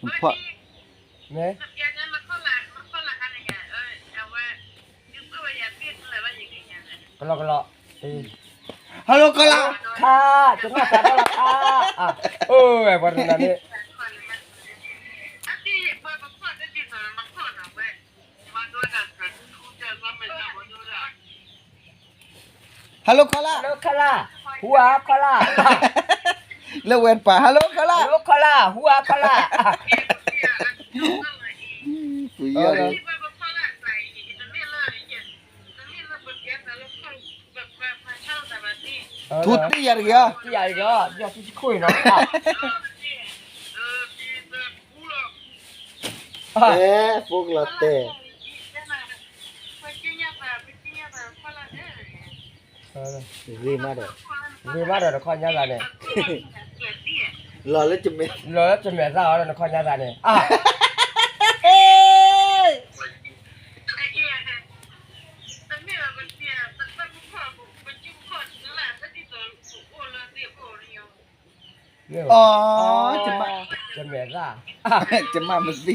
ဖီၣ် မ့ၢ် ကလီကလီ Hello ကလီ ခါ တနၢ်သးဒၣ်လီၤခါ အိၣ်ဝဲပှၤတနၤန့ၣ် Hello ခီလၢ် Hello ခီလၢ် ဟူဧါခီလၢ် လၢဝဲတပၤ Hello ခီလၢ် Hello ခီလၢ် ဟူဧါခီလၢ် ပယီၤ ထူတံၢ်ယၤတဂ့ၤဧါ တံၢ်ယၤတဂ့ၤဧါ ယီၢ်ထူတံၢ်ခိၣ်အံၤနီၤ အဲ ဖိကလီၤတဲာ် ဂ့ၤမးဒီး ဂ့ၤမးဒီးနခီၣ်ညါသးန့ၣ် လီၤလၢကမဲာ် လီၤလၢကမဲာ်သၣ်အီၤဒီး နခီၣ်ညါသးန့ၣ် အါ မ့ၢ်ဝဲ အီ ကမဲာ်သၣ် ကမၣ်မသံ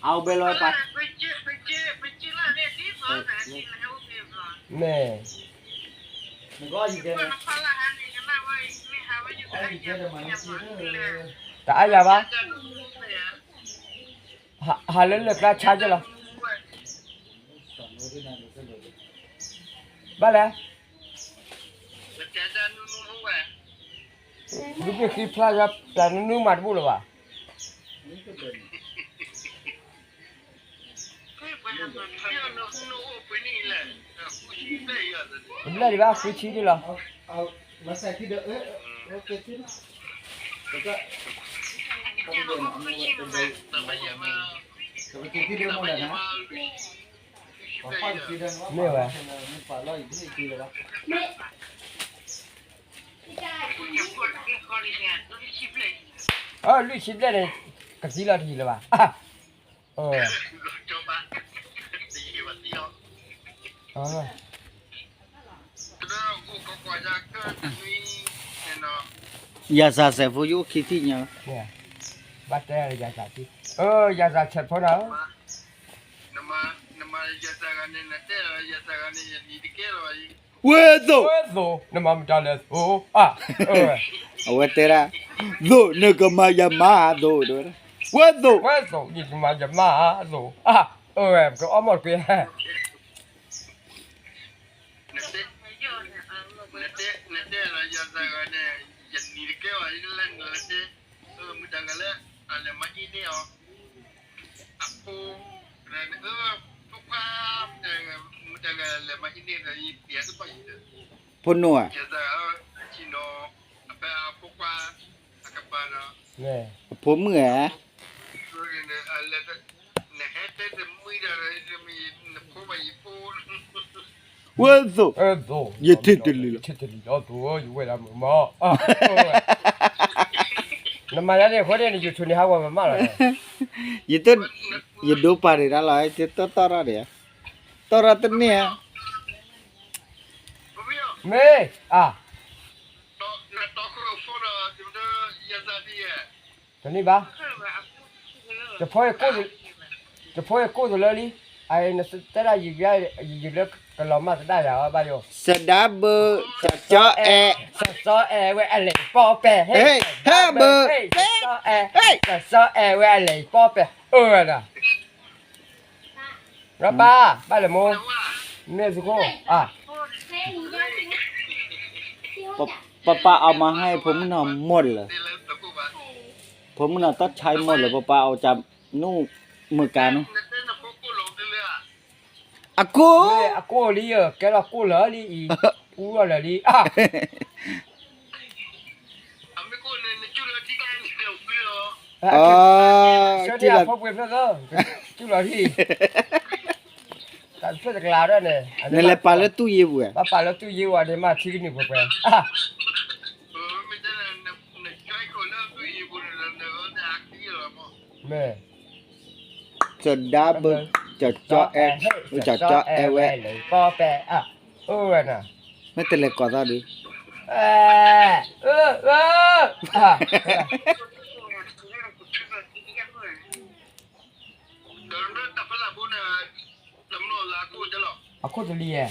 အဝဲလီၤပာ် မ့ၢ် တအါယၤဘၣ် ဟးလၢလၢၢ်ကျါဆါက့လီၤ ဘၣ်လဲၣ် ဒုးမ့ၢ်ဃံဖျါယွၤပျၢ်နုနုမၤတဘူၣ်လၢၤဘၣ် တဘျဲၣ်ဒံးဘၣ် ဃုဆံဒံးလီၤ မ့ၢ်ဝဲ အလွံၢ်ဆံဘျဲၣ်န့ၣ် ကသံလီၤတယံာ်လၢၤဘၣ် ယၤစၢ်စဲးဖိယအိၣ်ခံထံၣ်ညါ ဘၣ်တဲယၤစၢ်ထံ ယၤစၢ်ဆဲးဖိနၤ ဝဲသိး နမၤမတၤလဲၣ်သိး အဝဲတဲဒၣ် သိး နကမၤယမၤသိး ဝဲသိး ဝဲသိး ယကမၤယမၤသိး အဝဲ ပကအီၣ်မီၢ်တကွ့ ဖိနူာ်ဧါ အဖိမုၣ်ဧါ ဝဲသိး ယထံၣ်တလံၤလီၤ ယထံၣ်တလံၤလီၤသိး ယဝဲဒၣ်မုာ်မး နမၤယၤန့ၣ် အဃိန့ၣ် န YouTube န့ၣ် ဟးဂီၤမးမးလီၤ ယတ ယဒိပာ်န့ၣ်ဒၣ်လီၤ ယတတီၢ်ထီၣ်ဒံး တီၢ်ထီၣ်တန့ၢ်ဧါ မ့ၢ် အါ တန့ၢ်ဘၣ် ယဖိယကိၣ်တလၢလံ အနတဲဒၣ်ယ ယလၢကလီၤမၢ်သဒၣ်ယၤအီၤဘၣ်ယိၣ် စဒါဘၢ စီၤစီအဲၣ် စီၤစီအဲၣ်ဝဲအလဲၤယပီပယ် ဟ့ၣ် ဟဲဘၢ စီၤစီအဲၣ် စီၤစီအဲၣ်ဝဲအလဲၤယပီပယ် အၢဝဲဒၣ် ရပၢ် ဘၣ်လဲၤမိၢ် မ့ၢ်သုခိၣ် အါ ပပၢ်အီၤမၤဟဲဖိမုၣ်နီၤမိၢ်လၢ ဖိမုၣ်နီၤတၢ်ဆါမိၢ်လၢ ပပၢ်အီၤကနူၣ်မုၢ်ကါနူၣ် အကိၣ် အကိၣ်လံဧၢ ကဲလီၤကိၣ်လၢာ်လံအံၤ အူလီၤလၢာ်လံ အါ အီ ဆၢန့ၢ်အဖိပှ့ၤဖျၢၣ်သၢ ကစူၢ်လီၤထံၣ် တၢ်ဖျၢၣ်တကျါဒၣ်န့ၣ် နလဲၤပာ်လၢတူၢ်ယ့ၢ်ပူၤဧါ ဘၣ်ပာ်လၢတူၢ်ယ့ၢ်ဝဲန့ၣ် မ့ၢ်ထံကနုာ်ပှဲၤပှဲၤ မ့ၢ် စီၤဒါဘၢ စီၤစီအဲၣ် စီၤစီအဲၣ်ဝဲ ပီပဲ အၢဝဲနၤ မ့ၢ်တလဲၤကိးသီၣ်ဒုး အဲ အၢ အၢ အခိၣ်တလံၤဧါ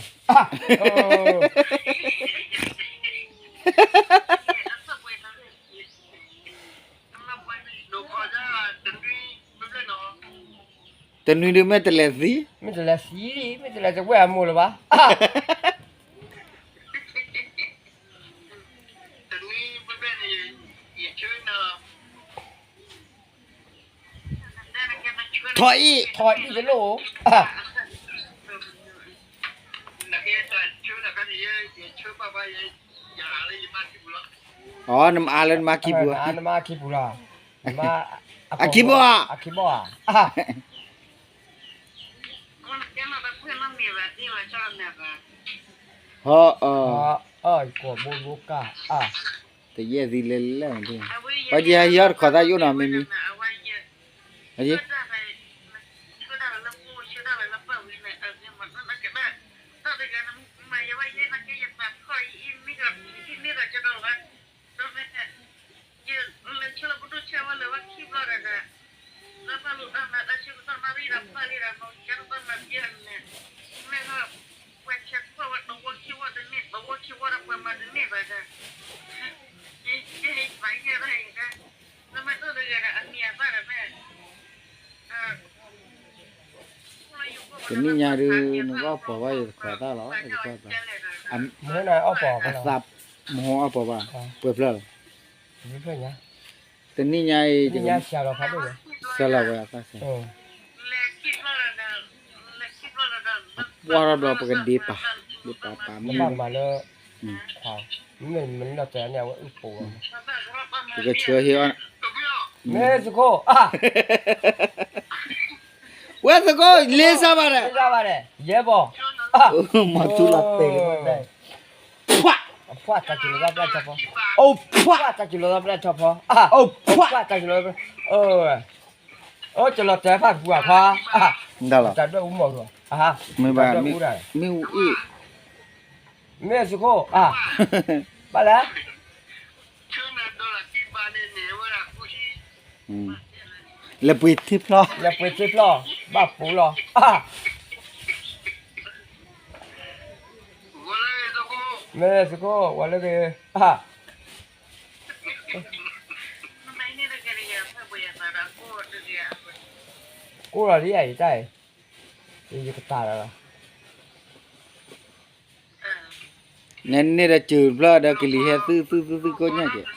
တနွံဒုးမ့ၢ်တလဲၤသံ, မ့ၢ်တလဲၤသံလံ, မ့ၢ်တလဲၤတဝဲၢ်အမိၢ်လၢၤဘၣ်. ထီၣ်အံၣ်, ထီၣ်အံၣ်တလိၣ်, အီ နမၤအါလၢနမါခံပူၤ, နမါခံပူၤလီၤ, အခံဘီဧါ, အခံဘီဧါ, ဟီၣ်အီ, ကိးဘိဘိကၢ်အါ, တယဲၢ်သံလဲၤလဲၣ်, ပှၤယဟံးအီၣ်တခီသၣ်ယအိၣ်နီၤမ့မ့ၢ်, အယ့ တနံၣ်ညါဒုး နကအီၣ်ပီၤဘၣ်ယတခွးတၢ်လီၤ, မဟိအီၣ်ပီၤဘၣ်, မဟိအီၣ်ပီၤဘၣ်, ပှဲၤဖျၢၣ်လီၤ, တနံၣ်ညါအံၤ, စၢလီၤဝဲအသၣ်စဲ, ပှၢ်ထီၣ်ဒီးပကဒ့ပာ်, ဒ့ပာ်ပာ်မုၢ်, မ့ၢ်မနုၤလီၤတဲာ်န့ၣ် အဝဲအုၣ်ပိာ်ဝဲ, ပကဆှၢဟ့ၣ်အီၣ်, မ့ၢ်သုးခိၣ်, ဝဲသုးခိၣ် လ့စၢ်ဘၣ်ဒီး, ယဲဘီ, မၤထူလီၤတဲာ်လံ, ဖှၣ်, ဖှၣ်တၢ်ကလိၤသီပျၢ်ထီဖီ, အိၣ်ဖှၣ်တၢ်ကလိၤသီပျၢ်ထီဖီ, အိၣ်ဖှၣ်တၢ်ကလိၤသီပျၢ်, အိၣ်ကလီၤတဲာ်ဖၣ်ပူၤအခွါ, တၢ်ဒွဲၣ်အူမီၢ်လီၤ, မ့ၢ်ဘၣ်, မ့ၢ်အူအ့ၣ်, မ့ၢ်သုးခိၣ်, ဘၣ်လဲၣ် လဲၤပှ့ၤထံဖျီ, လဲၤပှ့ၤထံဖျီ, ဘၣ်ပူၤလီၤ, မ့ၢ်သုးခိၣ် ဝဲလၢဂ့ၤ, ကိၢ်လီၤဒ်အံၤတၢ်အံၤ, ယကတၢ်လီၤလီၤ. နန့ၢ်ဒီးစၢၤတဖျၢၣ်ဒီးကလံၤဟဲသုသုသုသုကိးညါက့ၤ,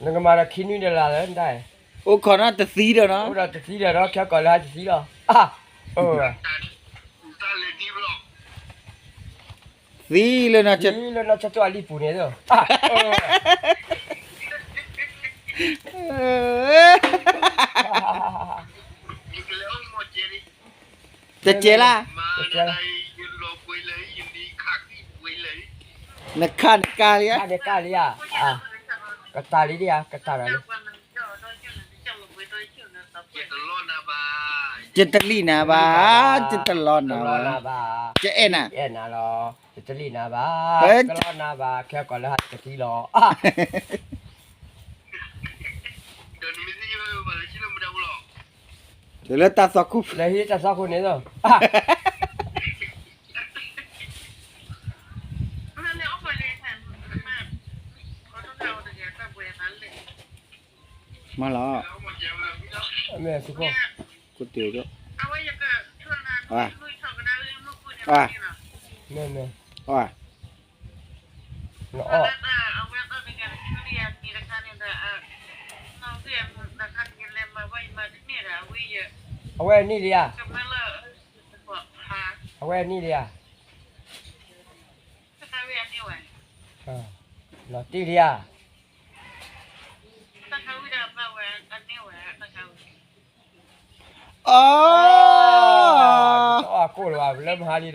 နကမၤဒီးခံနွံဒီးလၢ်လၢနတၢ်အံၤ, အိၣ်ခိးနီတသံဒီးနီၤ, အိၣ်ဒီးတသံဒီးနီၤ ခဲကိးလၢဟဲတသံလီၤ, သံလၢနီၤ, သံလၢနီၤဆၢတိၢ်အလံၣ်ပူၤန့ၣ်, တကဲလၢ်, နခါနကါလံဧါ, နကါလံဧါ, ကတၢ်လံဒံဧါ, ကတၢ်လံ, ယတလံၣ်နၤဘၣ်, ယတလီနၤဘၣ်, ယအဲၣ်နၤ, အဲၣ်နၤလီၤ, ယတလံၣ်နၤဘၣ်, ယတလီနၤဘၣ်, ခဲကိးလၢဟဲတသံလီၤ. လၢတၢ်သီခိၣ်, လၢဟံးတၢ်သီခိၣ်န့ၣ်လီၤ. မ့ၢ်လီၤ, မ့ၢ်သုးခိၣ်, မ့ၢ်မ့ၢ်, အဝဲန့ၢ်လံဧါ, အဝဲန့ၢ်လံဧါ, လီၤတံၢ်လံဧါ. အီ, တအီၣ်ကိၣ်လၢၤဘၣ် လၢမဟါလံဒီး,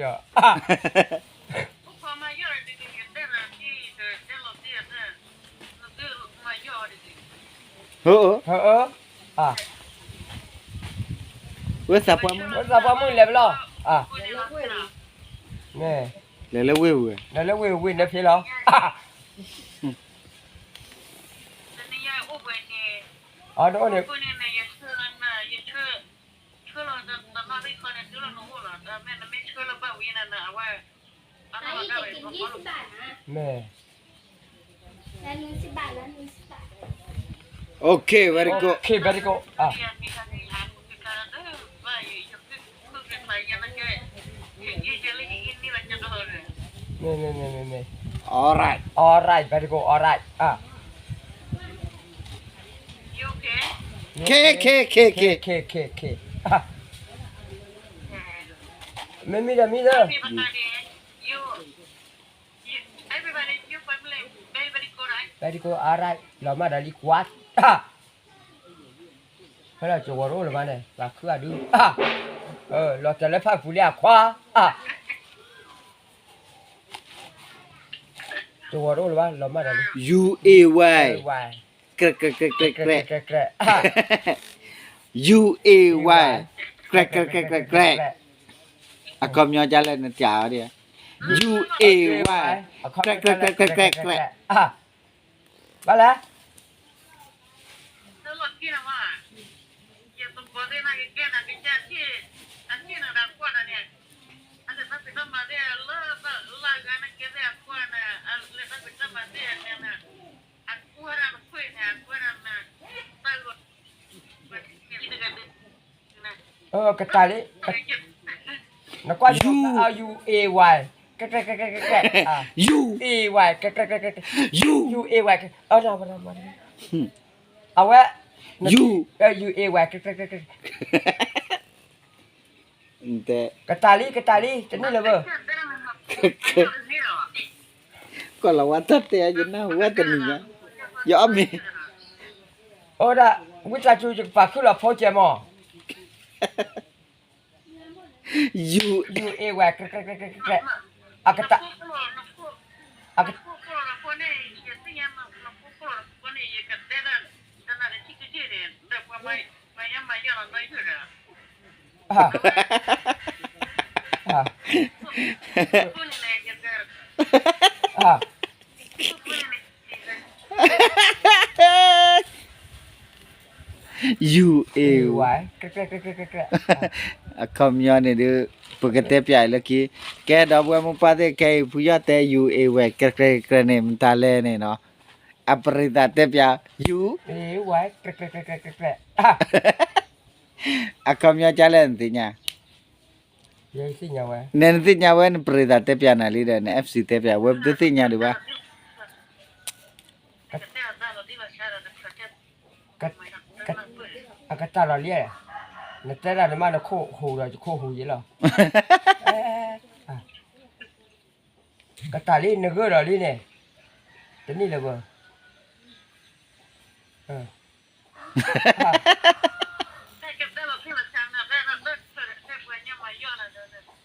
ဟၢအၢ, ဝဲသးပှၢ်မုၣ်, ဝဲသးပှၢ်မုၣ်လဲၤဖဲလဲၣ်, မ့ၢ် လဲၤလၢဝ့ၢ်ဝဲ, လဲၤလၢဝ့ၢ်ဝ့ၢ်န့ၣ်ဖဲလီၤ. အဒိန့ၣ်, မ့ၢ်, okay, very good. Okay, very good. မ့ၢ်, မ့ၢ်, မ့ၢ်, မ့ၢ်, မ့ၢ်, all right, all right, very good, all right. ခ့, ခ့, ခ့, ခ့, ခ့, ခ့, ခ့. မ့မ့ၢ်ဒီးမ့ၢ်လၢ, very good, all right, လီၤမၢ်ဒီးလံကွၢ်. ဖဲလီၤကဝီၤတအိၣ်လၢၤဘၣ်န့ၣ် သးခုအဒု, လီၤတဲာ်လၢဖၣ်ပူၤလံအခွါ, ကဝီၤတအိၣ်လၢၤဘၣ် လီၤမၢ်ဒီးလံ, you a y, ကြဲးကြဲးကြဲးကြဲးကြဲး, you a y, ကြဲးကြဲးကြဲးကြဲးကြဲး, အခီပညီကလဲၣ်နတၢ်အီၤဒ်, you a y, ကြဲးကြဲးကြဲးကြဲးကြဲးကြဲး. ဘၣ်လဲၣ်. You a y, you a y, you a y, you a y, အဝဲ, you, you a y, ကတၢ်လံ ကတၢ်လံ တနံၣ်လၢၤဘၣ်, ကီၢ်လီၤဝါတၢ်တဲယနၢ်ဟူဝဲတနံၤညါ, ယအီၣ်မ့ၤ, အိၣ်ဒၣ်, ဝံသးစူၤယကပာ်ခုၣ်လီၤဖိကဲမး. You, you a y, အကတၢ်, အက, you a y, အခီပညီန့ၣ်ဒုး, ပကတဲပၠးအံၤလၢခံ, ကဲဒီပုၢ်ဝဲၢ်မိၢ်ပၢ်သ့ၣ် ခဲအံၤဖုယီၢ်တဲ you a y ကြဲးကြဲးကြဲးန့ၣ် မတၤလဲၣ်န့ၣ်နီၤ, အပရံသးတဲပၠး, you a y, အခီပညီကလဲၣ်နသ့ၣ်ညါ, နဲနသ့ၣ်ညါဝဲနပရံသးတဲပၠးနၤလံဒီး န FC တဲပၠး ဝဲတသ့ၣ်ညါဒံးဘၣ်. အကတၢ်လီၤလံ, နတဲဒၣ်နမါနခိၣ်ဟူးဒီးယခိၣ်ဟူးယဲလီၤ. ကတၢ်လံ နဂၢၢ်ဒီးလံန့ၣ်, တနံၣ်လၢၤဘၣ်.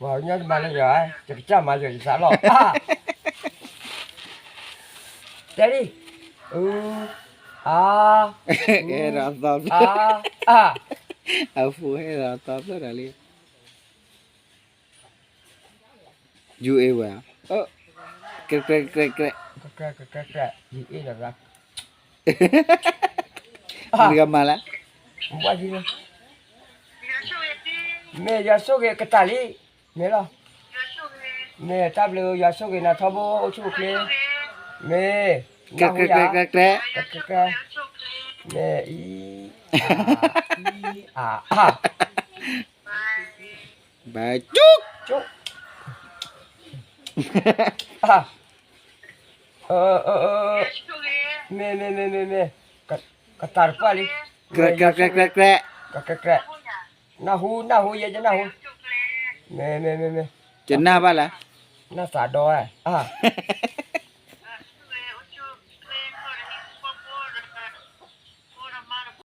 ပှၤကညီတမၤလၢယၤ, ယကစၢ်မၤယၤယသးလီၤ. တဲဒ်, အ, ဟဲဒီးသီ, အ, အဖိဟဲဒီးသီဖျၢၣ်ဒီးလံ. ယူၤအ့ဝဲ, ကြဲးကြဲးကြဲးကြဲး, နကမၤလၢ, မ့ၢ်ယွၤဆိၣ်ဂ့ၤကတၢ်လံ, မ့ၢ်လီၤ, မ့ၢ်တၢ်ဘျုးယွၤဆိၣ်ဂ့ၤနၤထီဘိအိၣ်ဆူၣ်အိၣ်ချ့, မ့ၢ်, ကြဲးကြဲးကြဲးကြဲး, မ့ၢ်အံၤ, အံၤ, အါ, အါ ဘါကၠူၣ်, ကၠူၣ်, မ့ၢ်, မ့ၢ်, မ့ၢ်, မ့ၢ်, ကတၢ်တပှၢ်လံ, ကြဲး, ကြဲး, နၢ်ဟူ, နၢ်ဟူယဲ, ယနၢ်ဟူ, မ့ၢ်, မ့ၢ်, မ့ၢ်, မ့ၢ်, ယနၢ်ဘၣ်လၢ, နၢ်သးဒီဧါ, အါ